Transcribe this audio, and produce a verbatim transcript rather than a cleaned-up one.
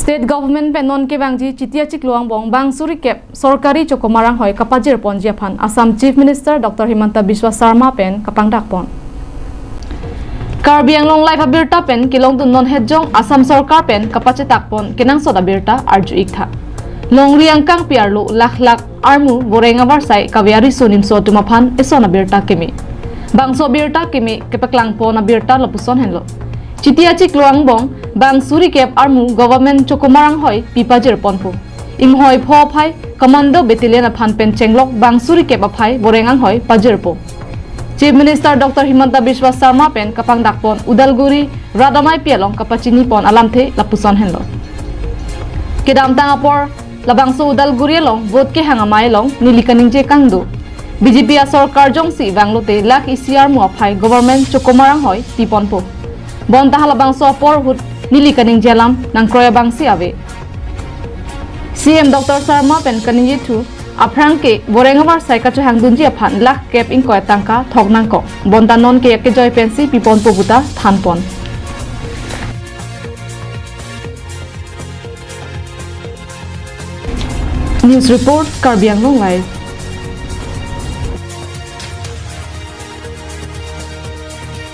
State Government pen non kevangji Chiti achiklo angbong bang suri kep sorkari chokomar anghoi kapajir ponji aphan Assam Chief Minister Doctor Himanta Biswa Sarma pen kapangdak pon. Karbi Anglong Live abirta pen kelongdun non hetjong Assam sorkar pen kapachetak pon kenangsot abirta arju iktha. Longri angkangpi arlo lakh lakh armu voreng avarsai kave ariso nimso atum aphan eson abirta keme. Bangso abirta keme kepaklang pon abirta lapuson henlo. Chiti achiklo angbong bang suri kep armu government chokomar anghoi pipajir ponpo. Inghoi pho aphai Commando Battalion aphan pen chenglok bang suri kep aphai voreng anghoi pajirpo. Chief Minister Doctor Himanta Biswa Sarma pen kapangdak pon Udalguri rat amaipi along kapachini pon alamthe lapuson henlo. Kedamtang apor labangso Udalguri along vote kehang amei along neli kaningje kangdo. B J P asorkar jongsi vanglote lakh isi armu aphai government chokomar anghoi piponpo. Bonta halabangso apor ahut neli kaningje alam nangkroi abangsi ave. C M Doctor Sarma pen kaningjethu aphrang ke voreng avarsai kachehangdunji aphan lakh kep ingkoi tangka thok nangkok. Bonta non ke kejoi pensi piponpo puta than pon. News report, Karbi Anglong Live.